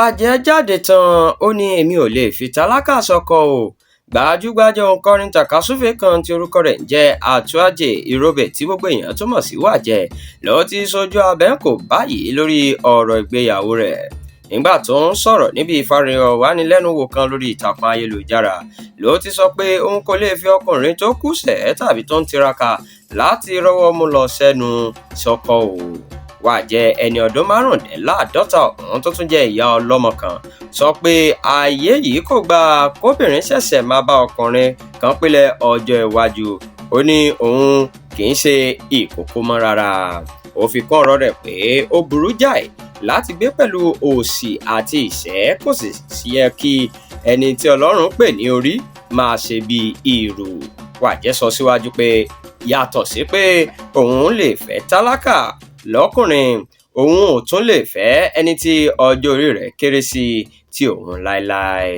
Wájẹ́ jáde tán, ó ní èmi ò lè fi tálákà ṣọkọ o. Gbajúgbajà òǹkọrin tàkasúfèé kan tí orúkọ rẹ̀ ń jẹ́ Atuaje Irobe, tí gbogbo èèyàn tún mọ̀ sí Waje, ló ti ṣojú abẹ níkòó báyìí lórí ọ̀rọ̀ ìgbéyàwó rẹ̀. Nígbà tó ń sọ̀rọ̀ níbi ìfọ̀rọ̀wánilẹ́nuwò kan lórí ìtàkùn ayélujára ló ti sọ pé òun kò lè fi ọkùnrin tó kúsẹ̀ẹ́ tàbí tó ń tiraka láti rọ́wọ́ mú lọ sẹ́nu ṣọkọ o. Waje, ẹni ọdún 55 ọ̀hún tó tún jẹ́ ìyá ọlọ́mọ kan, sọ pé ayé yìí kò gba kóbìnrin ṣẹ̀ṣẹ̀ máa bá ọkùnrin kan pilẹ̀ ọjọ́ iwájú. Ó ní òun kì í ṣe ìkókó mọ́ rárá. Ó fi kún ọ̀rọ̀ rẹ̀ pé ó burú jáì láti gbé pẹ̀lú òṣì àti ìṣẹ́, kò sì yẹ kí ẹni tí Ọlọ́run pè ní orí máa ṣe bí ìrù. Waje sọ síwájú pé yàtọ̀ sí pé òun lè fẹ́ tálákà lọ́kùnrin, òun ò tún lè fẹ́ ẹni tí ọjọ́ orí rẹ̀ kéré sí ti òun láéláé.